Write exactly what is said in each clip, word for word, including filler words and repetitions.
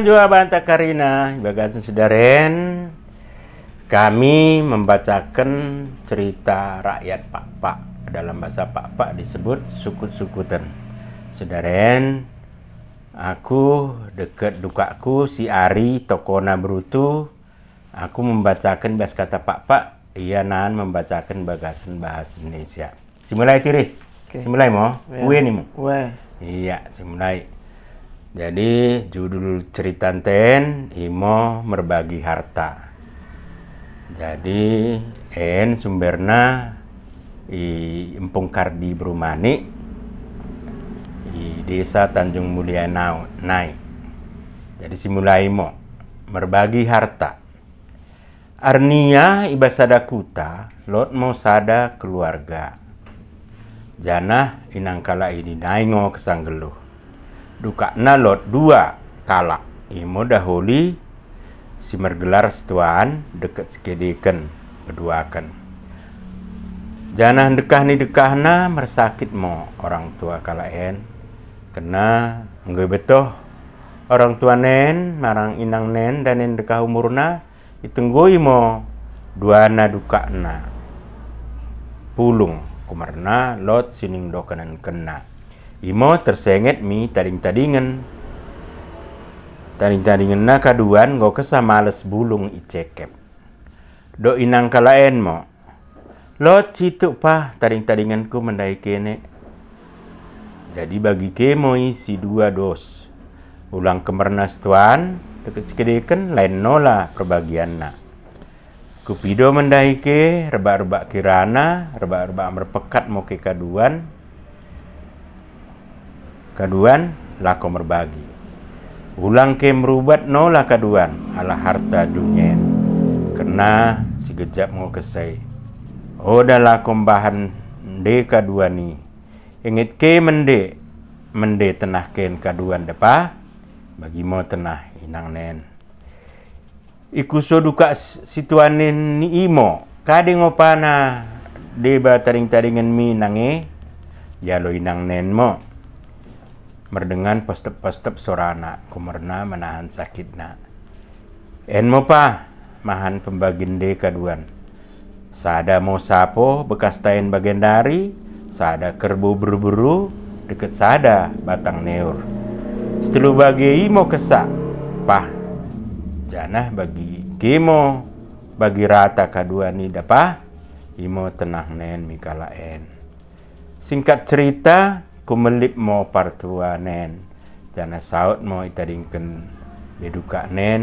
Jua banta karina, ibagasen sidari en kami membacaken cerita rakyat Pakpak. Dalam bahasa Pakpak disebut sukut-sukuten. Sidari en aku dekket dukakku si Ari, tokona Brutu, aku membacaken bas kata Pakpak, ia nahan membacaken bagasen bahasa Indonesia. Simulai, Tiri. Oke. Simulai mo? Iya. Ue ni mo? Ue. Iya, simulai. Jadi, judul ceritanta en imo Merbagi Harta. Jadi, en sumberna i Empung Kardi Berumani, i Desa Tanjung Mulia Nau-, Nai. Jadi, simulai mo. Merbagi harta. Arnia i bas sada kuta, lot mo sada keluarga. Janah inang kalak i nai ngo kessa nggelluh. Dukakna lot dua kalak, imo daholi si mergelar si tuan dekket si kedeken, beduaken. Janah ndekkah ni ndekkahna mersakit mo orang tua kalak en. Kerna enggo ibettoh orang tuana en marang inangna en dane ndekkah umurna, itenggoi mo duana dukakna pulung, kumerna lot sining dokenenkenna. Imo tersenget mi tading-tadingen. Tading-tadingenna kaduan enggo kessa males bulung i cekep. Dok inang kalak en mo, "Lot situk pah tading-tadingenku mendahi kene. Jadi bagi ke mo i si dua dos. Ulang kumerna si tuan dekket si kedeken lain nola perbagianna. Kupido mendahi ke, rebbak-rebbak kirana, rebbak-rebbak merpekat mo ke kaduan, kaduan lako merbagi. Ulang ke merubat nola kaduan ala harta dungien. Kerna sigejap ngo kessa i. Oda lako mbahan mende kaduan i. Enget ke mende, mende tennah ken kaduan dapah, bagi mo tennah inangna en." Ikuso dukak s-, si tuan en imo, "Kade ngo pana deba tading-tadingen mi nange?" Ialo inangna en mo merdengan pestep-pestep sorana, kumerna menahan sakitna. "En mo pah mahan pembagin nde kaduan. Sada mo sapo bekasta en bagendari, sada kerbo beru-beru, dekket sada batang neur. Sitellu bage i mo kessa pah. Janah bagi ke mo bagi rata kaduan i dapah," imo tennahna en mi kalak en. Singkat cerita, kumellip mo partuana en, janah saut mo itadingken be dukakna en,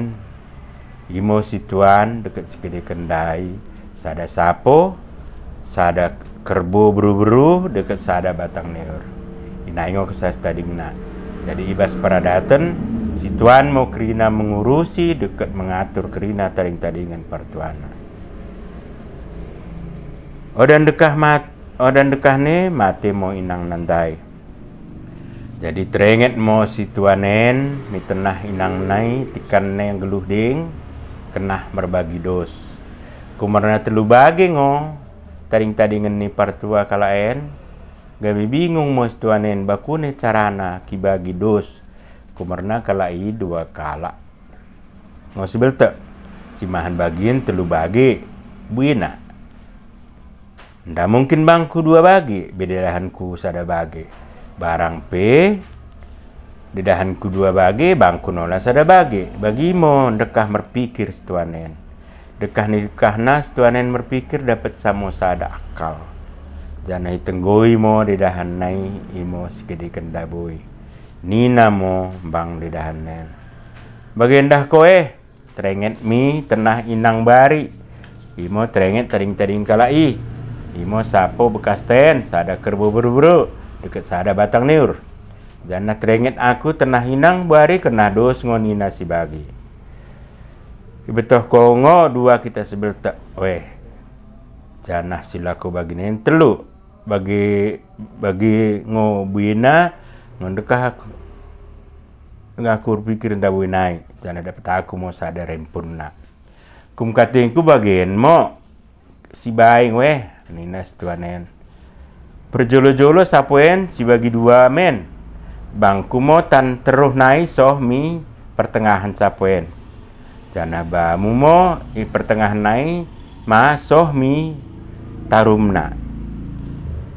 imo si tuan dekket si kedeken ndai, sada sapo, sada kerbo beru-beru, dekket sada batang neur. I nai ngo kessa sitadingna. Jadi i bas peradaten, si tuan mo kerina mengurusi dekket mengatur kerina tading-tadingen partuana. Oda ndekkah mat-, oda ndekkah ne mate mo inangna ndai. Jadi terenget mo si tuan en mi tennah inangna i tikanna nggelluh deng kennah merbagi dos. Kumerna tellu bage ngo tading-tadingen ni partua kalak en, gabe bingung mo si tuan en bakune carana kibagi dos, kumerna kalak i dua kalak ngo sibeltek, si mahan bagien tellu bage, buena. Nda mungkin bangku dua bage, be dedahanku sada bage. Barang pe dedahanku dua bage, bangku nola sada bage. Bagi mo ndekkah merpikir si tuan en. Ndekkah ni ndekkahna si tuan en merpikir dapet sa mo sada akal. Janah itenggoi mo dedahanna i, imo si kedeken ndaboi. Nina mo mbang dedahanna en, "Bage ndah ko eh, terenget mi tennah inang bari. Imo terenget tading-tading kalak i. Imo sapo bekasta en, sada kerbo beru-beru, dekket sada batang neur. Janah terenget aku tennah inang bari kennah dos ngo nina si bagi. Ibettoh ko ngo dua kita sibeltek, weh. Janah si lako bagina en tellu. Bagi, bagi ngo buena, ngo ndekkah aku, ngo aku merpikir ndaboi nai, janah dapet aku mo sada rempunna. Kum katengku bagen mo si baing weh," nina si tuan en. "Perjolo-jolo sapo en sibagi dua men. Bangku mo tan terruh nai soh mi pertengahen sapo en. Janah bamu mo i pertengahen nai ma soh mi tarumna.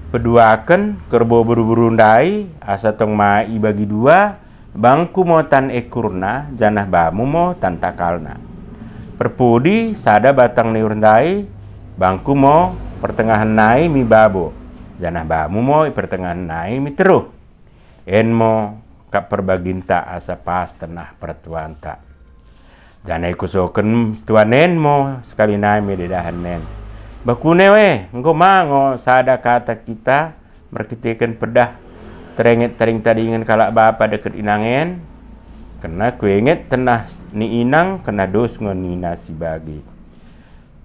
Peduaken kerbo beru-beru ndai, asa tong ma ibagi dua, bangku mo tan ekurna, janah bamu mo tan takalna. Perpudi sada batang neur ndai, bangku mo pertengahen nai mi babo, janah bamu mo i pertengahen nai mi terruh. En mo kap perbaginta asa pas tennah pertuanta. Janah ikusoken situan en mo sekali nai mi dedahen en. Bakune we, enggo ma ngo sada kata kita merkiteken peddah terenget tering tadingen kalak bapa dekket inang en? Kerna kuenget tennah ni inang, kerna dos ngo nina sibagi.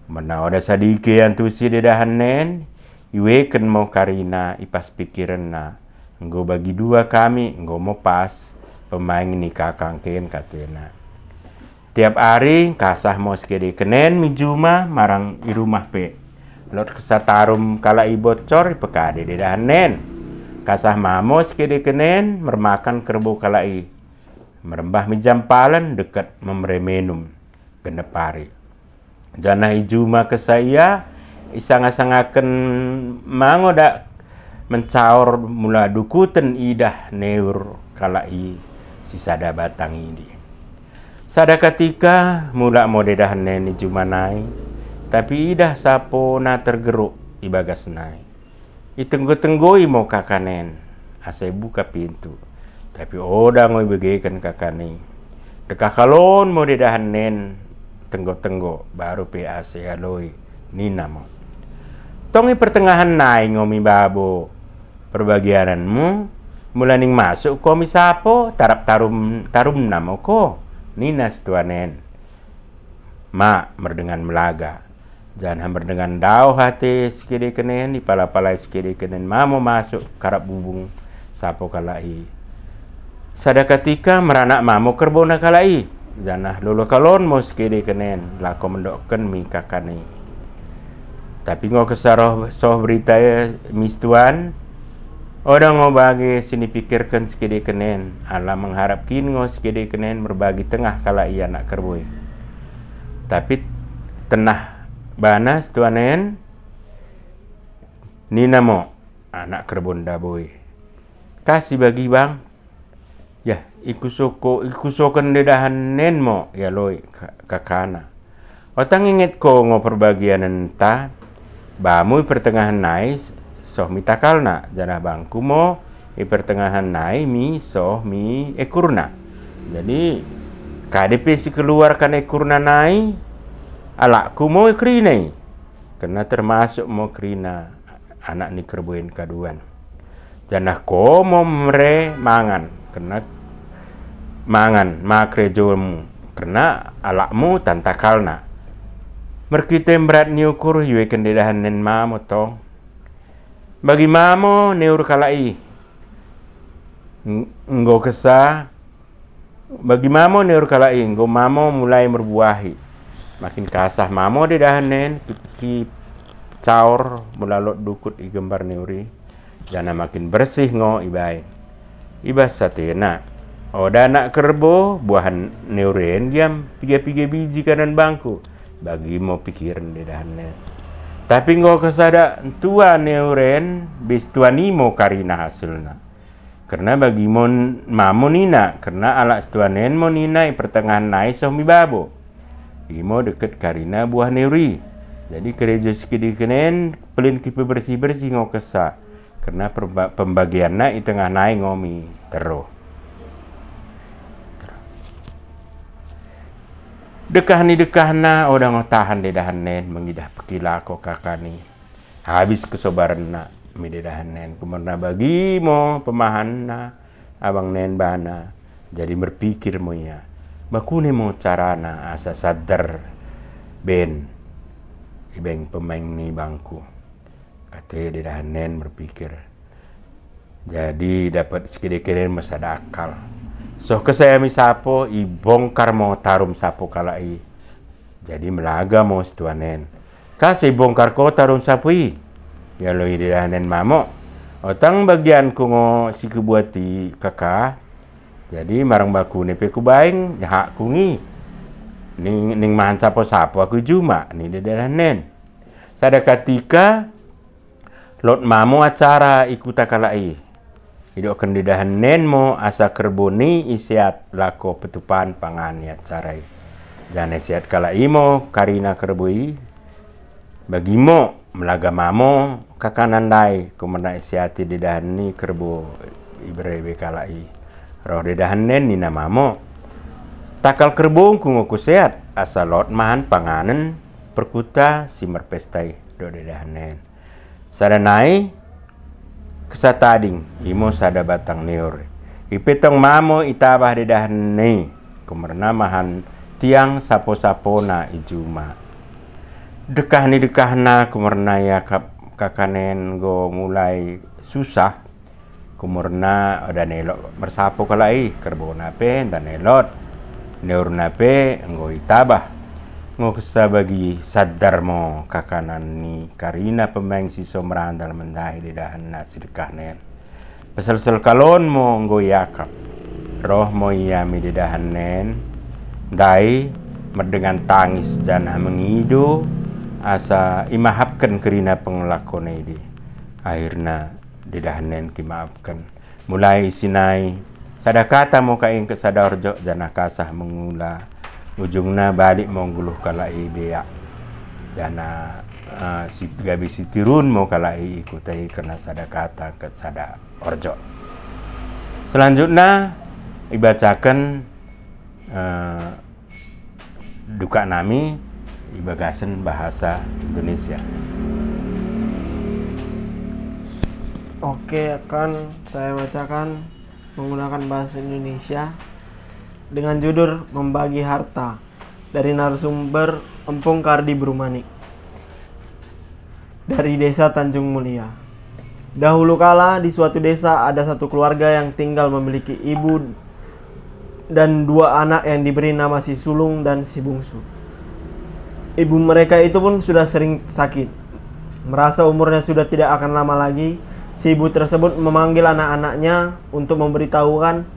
Mena oda sadiki iantusi dedahen en, iweken mo karina ipas pikirenna. Enggo bagi dua kami, enggo mo pas pemaing ni kakangken, katena. Tiap ari kasah mo sikedeken en mi juma marang i rumah pe. Lot kessa tarum kalak i bocor ipekade dedahen en. Kasah ma mo sikedeken en mermakan kerbo kalak i. Merembah mi jampalen dekket memere menum gennep ari. Janah i juma kessa ia isanga-sangaken ma ngo dak mencaor mula dukuten idah neur kalak i sisada batang idi. Sada katika mulak mo dedahen en i juma nai, tapi idah sapo na tergeruk i bagas nai. Itenggo-tenggoi mo kakan en asa ibuka pintu, tapi oda ngo ibegeken kakan i. Dekkah kalon mo dedahen en tenggo-tenggo, baru pe asa ialoi, nina mo, "Tong i pertengahen nai ngo mi babo perbagianenmu, mula ning masuk ko mi sapo, tarap tarum, tarumna mo ko," nina situan en. Ma merdengan melaga. Janah merdengan ndaoh ate sikedeken en, ipala-palai sikedeken en ma mo masuk karap bubung sapo kalak i. Sada katika meranak ma mo kerbona kalak i, janah lolo kalon mo sikedeken en lako mendokken mi kakan i. Tapi ngo kessa roh soh berita mi situan, oda ngo bage sinipikirken sikedeken en, ala mengharap kin ngo sikedeken en merbagi tengah kalak i anak kerbo i. Tapi tennah bana situan en, nina mo anak kerbo ndabo i, "Kas ibagi, Bang?" "Yah, ikusoko, ikusoken dedahen en mo ialoi ka-, kakana. Otang inget ko ngo perbagianenta, bamu i pertengahen nai s-, soh mi takalna, janah bangku mo i pertengahen nai mi soh mi ekurna. Jadi, kade pe sikeluarken ekurna nai, alakku mo kerina i." Kerna termasuk mo kerina anak ni kerbo en kaduan. Janah ko mo mere mangan, kerna mangan ma kerejomu, kerna alakmu tan takalna. Merkite mberat ni ukur iweken dedahen en ma mo tong. Bagi ma mo neur kalak i. Ng-, enggo kessa Bagi ma mo neur kalak i, enggo ma mo mulai merbuahi. Makin kasah ma mo dedahen en, ki-, kicaor mula lot dukut i gembar neur i, janah makin bersih ngo ibaing. Ibas atena, "Oda anak kerbo, buahen neur en giam piga-piga biji kanan bangku," bagi mo pikiren dedahen en. Tapi enggo kessa dak ntua neur en, bei situan i mo karina hasilna. Kerna bagi mo n-, ma mo nina, kerna alak situan en mo nina i pertengahen nai soh mi babo. I mo dekket karina buah neur i. Jadi kerejo sikedeken en pellin kipebersih-bersih ngo kessa. Kerna perba-, pembagianna i tengah nai ngo mi terruh. Dekkah ni dekkahna, oda ngo tahan dedahen en mengidah pekilako kakan i. Habis kesobarenna mi dedahen en, kumerna bagi mo pemahanna abangna en bana. Jadi merpikir mo ia, "Bakune mo carana asa sadder ben ibaing pemaing ni bangku?" Kate dedahen en merpikir. Jadi dapet sikedeken en me sada akal. Soh kessa ia mi sapo, ibongkar mo tarum sapo kalak i. Jadi melaga mo situan en. "Kas ibongkar ko tarum sapo i?" ialoi dedahen en ma mo. "Otang bagianku ngo sikubuat i kaka, Jadi marang bakune pe kubaing, hakku ngi. Ning, ning mahan sapo-sapo aku i juma, nina dedahen en. Sada katika, lot ma mo acara i kuta kalak i. Idokken dedahen en mo asa kerbon i iseat lako petupan panganen i acara i. Janah iseat kalak i mo karina kerbon i, bagi mo, melaga ma mo kakanen ndai, kumerna iseati dedahen i kerbon i, ibere kalak i. Roh dedahen en nina ma mo, "Takal kerbongku ngo kuseat, asa lot mahan panganen perkuta si merpesta i," dok dedahen en. Sada nai kessa tading, imo sada batang neur. Ipetong ma mo itabah dedahen i, kumerna mahan tiang sapo-sapona i juma. Dekkah ni dekkahna kumerna iakap kakanen enggo mulai susah, kumerna oda nai lot mersapo kalak i, kerbona pe nda nai lot, neurna pe enggo itabah. Ngo kessa bagi saddar mo kakanen i karina pemaing si so merandal mendahi dedahenna si dekkahna en. Peselsel kalon mo enggo iakap. Roh mo ia mi dedahen en ndai merdengan tangis janah mengido asa imahapken kerina pengelakona idi. Akhirna dedahen en kimaapken. Mulai sinai, sada kata mo ka i engket sada orjok janah kasah mengula. Ujungna balik mo ngguluh kalak i beak. Janah, eh, si, gabe sitirun mo kalak i i kuta i kerna sada kata engket sada orjok. Selanjutna ibacaken, eh, dukak nami ibagasen bahasa Indonesia. Oke, akan saya bacakan menggunakan bahasa Indonesia dengan judul Membagi Harta, dari narasumber Empung Kardi Brumanik dari Desa Tanjung Mulia. Dahulu kala, di suatu desa ada satu keluarga yang tinggal memiliki ibu dan dua anak yang diberi nama si sulung dan si bungsu. Ibu mereka itu pun sudah sering sakit. Merasa umurnya sudah tidak akan lama lagi, si ibu tersebut memanggil anak-anaknya untuk memberitahukan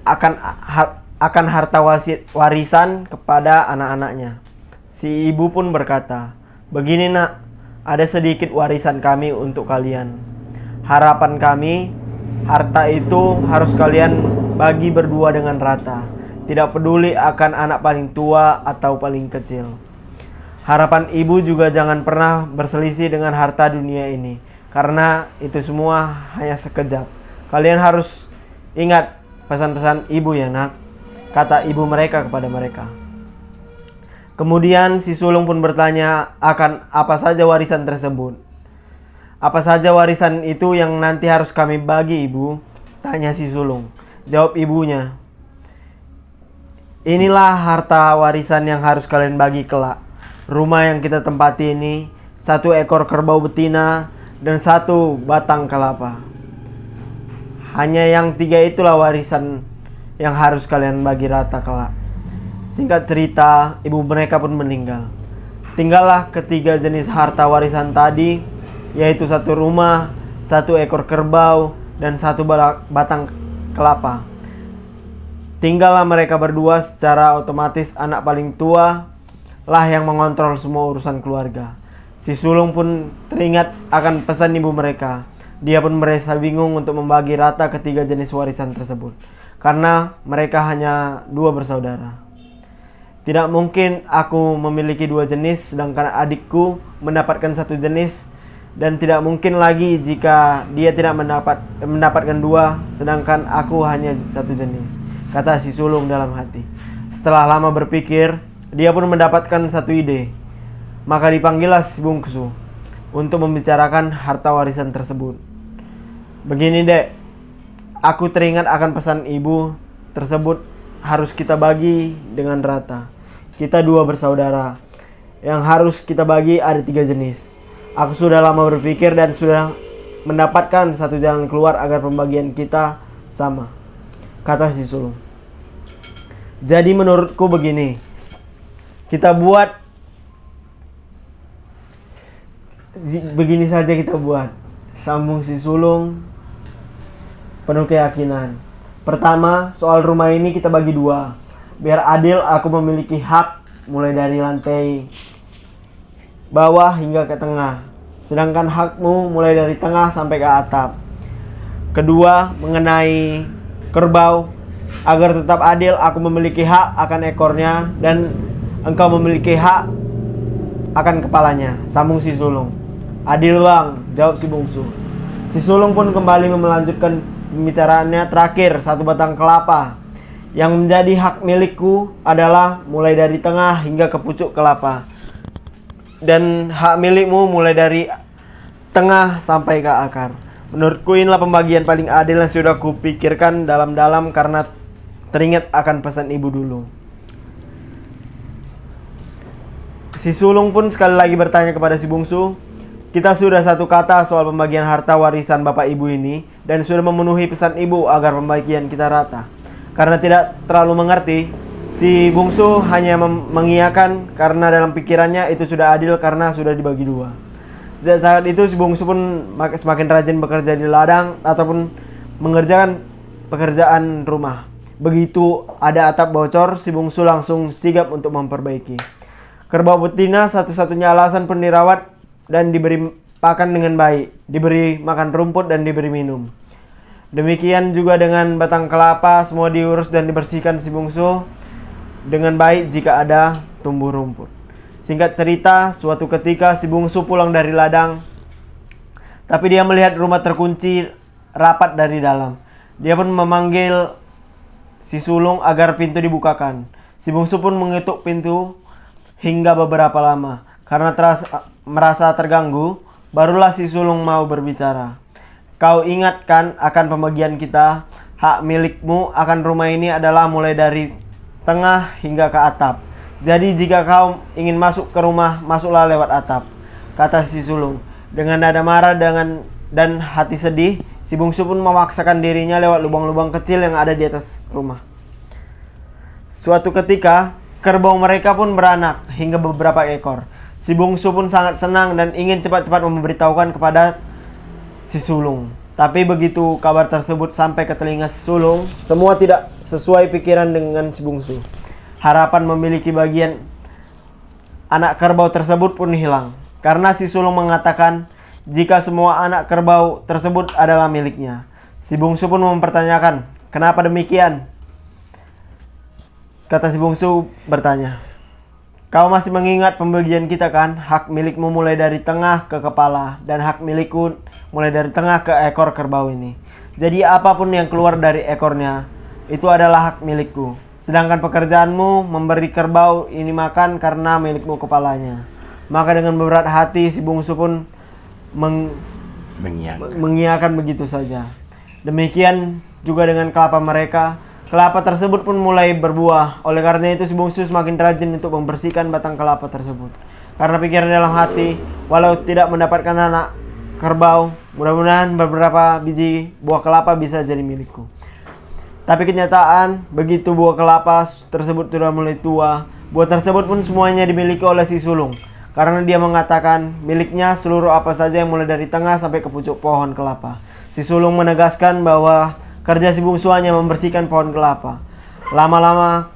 akan har-, akan harta wasi-, warisan kepada anak-anaknya. Si ibu pun berkata, "Begini, Nak, ada sedikit warisan kami untuk kalian. Harapan kami, harta itu harus kalian bagi berdua dengan rata, tidak peduli akan anak paling tua atau paling kecil. Harapan ibu juga jangan pernah berselisih dengan harta dunia ini, karena itu semua hanya sekejap. Kalian harus ingat pesan-pesan ibu ya, Nak," kata ibu mereka kepada mereka. Kemudian si sulung pun bertanya akan apa saja warisan tersebut. "Apa saja warisan itu yang nanti harus kami bagi, Ibu?" tanya si sulung. Jawab ibunya, "Inilah harta warisan yang harus kalian bagi kelak. Rumah yang kita tempati ini, satu ekor kerbau betina, dan satu batang kelapa. Hanya yang tiga itulah warisan yang harus kalian bagi rata kelak." Singkat cerita, ibu mereka pun meninggal. Tinggallah ketiga jenis harta warisan tadi, yaitu satu rumah, satu ekor kerbau, dan satu bala-, batang kelapa. Tinggallah mereka berdua, secara otomatis anak paling tua lah yang mengontrol semua urusan keluarga. Si sulung pun teringat akan pesan ibu mereka. Dia pun merasa bingung untuk membagi rata ketiga jenis warisan tersebut, karena mereka hanya dua bersaudara. "Tidak mungkin aku memiliki dua jenis, sedangkan adikku mendapatkan satu jenis, dan tidak mungkin lagi jika dia tidak mendapat, mendapatkan dua, sedangkan aku hanya satu jenis," kata si sulung dalam hati. Setelah lama berpikir, dia pun mendapatkan satu ide. Maka dipanggillah si bungsu untuk membicarakan harta warisan tersebut. "Begini, Dek, aku teringat akan pesan ibu tersebut harus kita bagi dengan rata. Kita dua bersaudara. Yang harus kita bagi ada tiga jenis. Aku sudah lama berpikir dan sudah mendapatkan satu jalan keluar agar pembagian kita sama," kata si sulung. "Jadi menurutku begini, kita buat, begini saja kita buat," sambung si sulung penuh keyakinan. Pertama, soal rumah ini kita bagi dua. Biar adil, aku memiliki hak mulai dari lantai bawah hingga ke tengah, sedangkan hakmu mulai dari tengah sampai ke atap. Kedua, mengenai kerbau, agar tetap adil, aku memiliki hak akan ekornya dan engkau memiliki hak akan kepalanya, sambung si sulung. Adil, Bang, jawab si bungsu. Si sulung pun kembali melanjutkan pembicaraannya terakhir, satu batang kelapa yang menjadi hak milikku adalah mulai dari tengah hingga ke pucuk kelapa, dan hak milikmu mulai dari tengah sampai ke akar. Menurutku inilah pembagian paling adil yang sudah kupikirkan dalam-dalam karena teringat akan pesan ibu dulu. Si sulung pun sekali lagi bertanya kepada si bungsu, "Kita sudah satu kata soal pembagian harta warisan bapak ibu ini, dan sudah memenuhi pesan ibu agar pembagian kita rata." Karena tidak terlalu mengerti, si bungsu hanya mem-, mengiyakan karena dalam pikirannya itu sudah adil karena sudah dibagi dua. Sejak saat itu si bungsu pun mak-, semakin rajin bekerja di ladang ataupun mengerjakan pekerjaan rumah. Begitu ada atap bocor, si bungsu langsung sigap untuk memperbaiki. Kerbau betina satu-satunya alasan pun dirawat dan diberi pakan dengan baik, diberi makan rumput dan diberi minum. Demikian juga dengan batang kelapa, semua diurus dan dibersihkan si bungsu dengan baik jika ada tumbuh rumput. Singkat cerita, suatu ketika si bungsu pulang dari ladang, tapi dia melihat rumah terkunci rapat dari dalam. Dia pun memanggil si sulung agar pintu dibukakan. Si bungsu pun mengetuk pintu hingga beberapa lama. Karena teras-, merasa terganggu, barulah si sulung mau berbicara. "Kau ingat kan akan pembagian kita? Hak milikmu akan rumah ini adalah mulai dari tengah hingga ke atap. Jadi jika kau ingin masuk ke rumah, masuklah lewat atap," kata si sulung. Dengan nada marah dengan, dan hati sedih, si bungsu pun memaksakan dirinya lewat lubang-lubang kecil yang ada di atas rumah. Suatu ketika, kerbau mereka pun beranak hingga beberapa ekor. Si bungsu pun sangat senang dan ingin cepat-cepat memberitahukan kepada si sulung. Tapi begitu kabar tersebut sampai ke telinga si sulung, semua tidak sesuai pikiran dengan si bungsu. Harapan memiliki bagian anak kerbau tersebut pun hilang, karena si sulung mengatakan jika semua anak kerbau tersebut adalah miliknya. Si bungsu pun mempertanyakan, "Kenapa demikian?" Kata si bungsu bertanya, "Kau masih mengingat pembagian kita kan? Hak milikmu mulai dari tengah ke kepala, dan hak milikku mulai dari tengah ke ekor kerbau ini. Jadi apapun yang keluar dari ekornya, itu adalah hak milikku. Sedangkan pekerjaanmu memberi kerbau ini makan karena milikmu kepalanya." Maka dengan berat hati si bungsu pun meng-, mengiyakan begitu saja. Demikian juga dengan kelapa mereka. Kelapa tersebut pun mulai berbuah. Oleh karena itu, si bungsu semakin rajin untuk membersihkan batang kelapa tersebut. Karena pikiran dalam hati, "Walau tidak mendapatkan anak kerbau, mudah-mudahan beberapa biji buah kelapa bisa jadi milikku." Tapi kenyataan, begitu buah kelapa tersebut sudah mulai tua, buah tersebut pun semuanya dimiliki oleh si sulung, karena dia mengatakan miliknya seluruh apa saja yang mulai dari tengah sampai ke pucuk pohon kelapa. Si sulung menegaskan bahwa kerja si bungsu hanya membersihkan pohon kelapa. Lama-lama,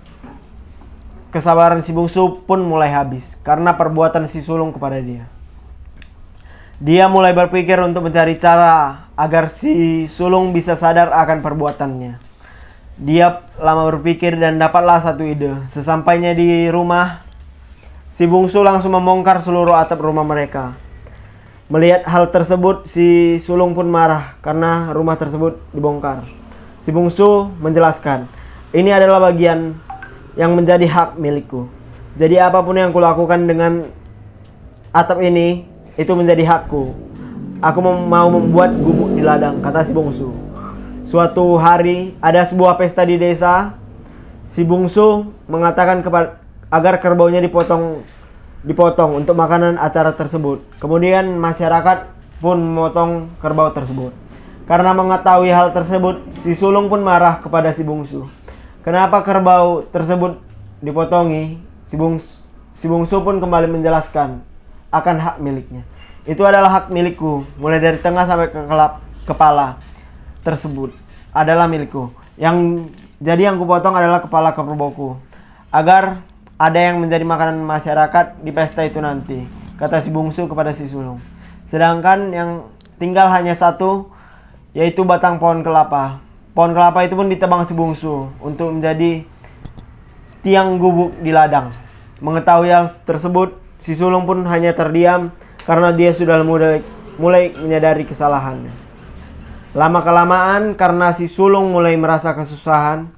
kesabaran si bungsu pun mulai habis karena perbuatan si sulung kepada dia. Dia mulai berpikir untuk mencari cara agar si sulung bisa sadar akan perbuatannya. Dia lama berpikir dan dapatlah satu ide. Sesampainya di rumah, si bungsu langsung membongkar seluruh atap rumah mereka. Melihat hal tersebut, si sulung pun marah karena rumah tersebut dibongkar. Si bungsu menjelaskan, "Ini adalah bagian yang menjadi hak milikku. Jadi apapun yang kulakukan dengan atap ini, itu menjadi hakku. Aku mem-, mau membuat gubuk di ladang," kata si bungsu. Suatu hari, ada sebuah pesta di desa. Si bungsu mengatakan kepa-, agar kerbaunya dipotong, dipotong untuk makanan acara tersebut. Kemudian masyarakat pun memotong kerbau tersebut. Karena mengetahui hal tersebut, si sulung pun marah kepada si bungsu. Kenapa kerbau tersebut dipotongi? Si bungs-, Si bungsu pun kembali menjelaskan akan hak miliknya. "Itu adalah hak milikku, mulai dari tengah sampai ke kelap-, kepala tersebut adalah milikku. Yang, jadi yang kupotong adalah kepala kerbauku, agar ada yang menjadi makanan masyarakat di pesta itu nanti, kata si bungsu kepada si sulung. Sedangkan yang tinggal hanya satu, yaitu batang pohon kelapa. Pohon kelapa itu pun ditebang si bungsu untuk menjadi tiang gubuk di ladang. Mengetahui hal tersebut, si sulung pun hanya terdiam karena dia sudah mulai, mulai menyadari kesalahannya. Lama-kelamaan, karena si sulung mulai merasa kesusahan,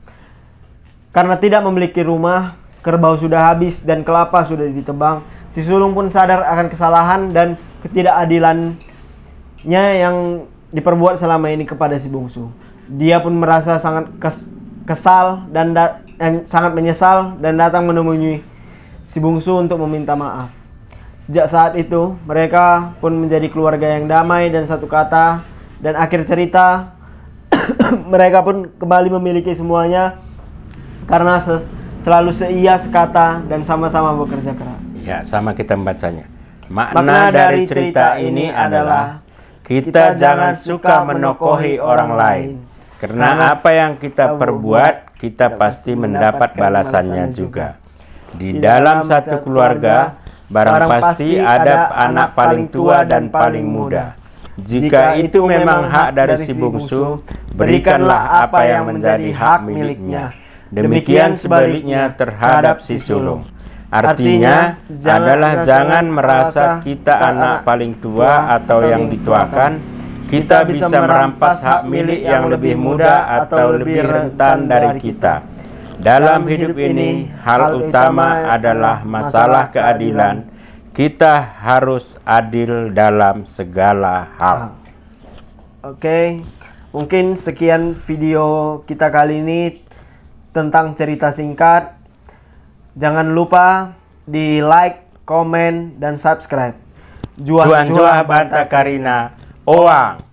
karena tidak memiliki rumah, kerbau sudah habis, dan kelapa sudah ditebang, si sulung pun sadar akan kesalahan dan ketidakadilannya yang diperbuat selama ini kepada si bungsu. Dia pun merasa sangat kes-, kesal dan da-, eh, sangat menyesal dan datang menemui si bungsu untuk meminta maaf. Sejak saat itu, mereka pun menjadi keluarga yang damai dan satu kata, dan akhir cerita, mereka pun kembali memiliki semuanya karena se-, selalu seia sekata dan sama-sama bekerja keras. Ya, sama kita membacanya. Makna dari cerita ini adalah kita jangan suka menokohi orang lain. Karena apa yang kita perbuat, kita pasti mendapat balasannya juga. Di dalam satu keluarga, barang pasti ada anak paling tua dan paling muda. Jika itu memang hak dari si bungsu, berikanlah apa yang menjadi hak miliknya. Demikian sebaliknya terhadap si sulung. Artinya adalah jangan merasa kita anak paling tua atau yang dituakan, kita bisa merampas hak milik yang lebih muda atau lebih rentan dari kita. Dalam hidup ini, hal utama adalah masalah keadilan. Kita harus adil dalam segala hal. Oke, mungkin sekian video kita kali ini tentang cerita singkat. Jangan lupa di-like, komen, dan subscribe. Njuah-njuah banta karina, oang!